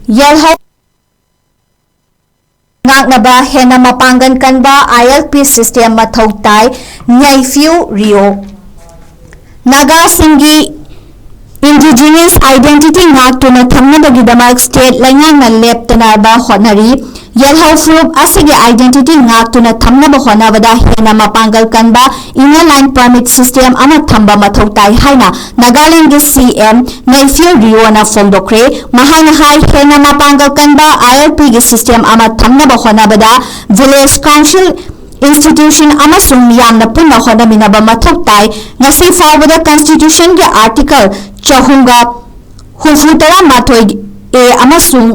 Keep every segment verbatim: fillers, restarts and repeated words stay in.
ꯌꯦꯜꯍꯧ ꯉꯥꯛꯅꯕ ꯍꯦꯟꯅ ꯃꯄꯥꯡꯒꯜ ꯀꯟꯕ ILP system ꯃꯊꯧ ꯇꯥꯏ, ꯅꯦꯏꯐꯤꯎ ꯔꯤꯑꯣ꯫ ꯅꯥꯒꯥꯁꯤꯡꯒꯤ indigenous identity ꯉꯥꯛꯇꯨꯅ ꯊꯝꯅꯕꯒꯤꯗꯃꯛ state ꯂꯩꯉꯥꯛꯅ ꯂꯦꯞꯇꯅꯕ ꯍꯣꯠꯅꯔꯤ꯫ ꯌꯦꯜꯍꯧ ꯐꯨꯔꯨꯞ ꯑꯁꯤꯒꯤ identity ꯉꯥꯛꯇꯨꯅ ꯊꯝꯅꯕ ꯍꯣꯠꯅꯕꯗ ꯍꯦꯟꯅ ꯃꯄꯥꯡꯒꯜ ꯀꯟꯕ inner line permit system ꯑꯃ ꯊꯝꯕ ꯃꯊꯧ ꯇꯥꯏ ꯍꯥꯏꯅ ꯅꯥꯒꯥꯂꯦꯟꯒꯤ CM ꯅꯦꯏꯐꯤꯎ ꯔꯤꯑꯣꯅ ꯐꯣꯡꯗꯣꯛꯈ꯭ꯔꯦ꯫ ꯃꯍꯥꯛꯅ ꯍꯥꯏ, ꯍꯦꯟꯅ ꯃꯄꯥꯡꯒꯜ ꯀꯟꯕ ILPꯒꯤ system ꯑꯃ ꯊꯝꯅꯕ ꯍꯣꯠꯅꯕꯗ village council institution ꯑꯃꯁꯨꯡ ꯃꯤꯌꯥꯝꯅ ꯄꯨꯟꯅ ꯍꯣꯠꯅꯃꯤꯟꯅꯕ ꯃꯊꯧ ꯇꯥꯏ꯫ ꯉꯁꯤ ꯐꯥꯎꯕꯗ constitutionꯒꯤ article ꯆꯍꯨꯝꯒ ꯍꯨꯝꯐꯨ ꯇꯔꯥ ꯃꯥꯊꯣꯏ A ꯑꯃꯁꯨꯡ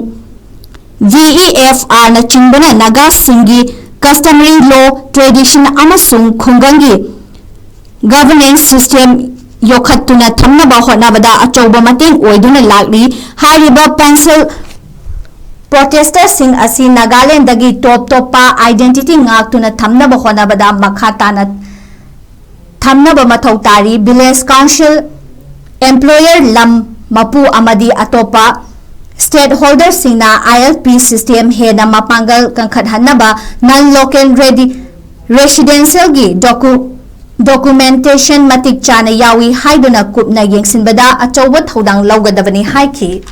VEFRꯅꯆꯤꯡꯕꯅ ꯅꯥꯒꯥꯁꯤꯡꯒꯤ customary law, tradition ꯑꯃꯁꯨꯡ ꯈꯨꯡꯒꯪꯒꯤ governance system ꯌꯣꯛꯈꯠꯇꯨꯅ ꯊꯝꯅꯕ ꯍꯣꯠꯅꯕꯗ ꯑꯆꯧꯕ ꯃꯇꯦꯡ ꯑꯣꯏꯗꯨꯅ ꯂꯥꯛꯂꯤ꯫ ꯍꯥꯏꯔꯤꯕ peaceful protesterꯁꯤꯡ ꯑꯁꯤ ꯅꯥꯒꯥꯂꯦꯟꯗꯒꯤ ꯇꯣꯞ ꯇꯣꯞꯄ identity ꯉꯥꯛꯇꯨꯅ ꯊꯝꯅꯕ ꯍꯣꯠꯅꯕꯗ ꯃꯈꯥ ꯇꯥꯅ ꯊꯝꯅꯕ ꯃꯊꯧ ꯇꯥꯔꯤ꯫ Village council, employer, ꯂꯝ ꯃꯄꯨ ꯑꯃꯗꯤ ꯑꯇꯣꯞꯄ stakeholderꯁꯤꯡꯅ ILP system ꯍꯦꯟꯅ ꯃꯄꯥꯡꯒꯜ ꯀꯟꯈꯠꯍꯟꯅꯕ non local residentialꯒꯤ documentation ꯃꯇꯤꯛ ꯆꯥꯅ ꯌꯥꯎꯏ ꯍꯥꯏꯗꯨꯅ ꯀꯨꯞꯅ ꯌꯦꯡꯁꯤꯟꯕꯗ ꯑꯆꯧꯕ ꯊꯧꯗꯥꯡ ꯂꯧꯒꯗꯕꯅꯤ ꯍꯥꯏꯈꯤ꯫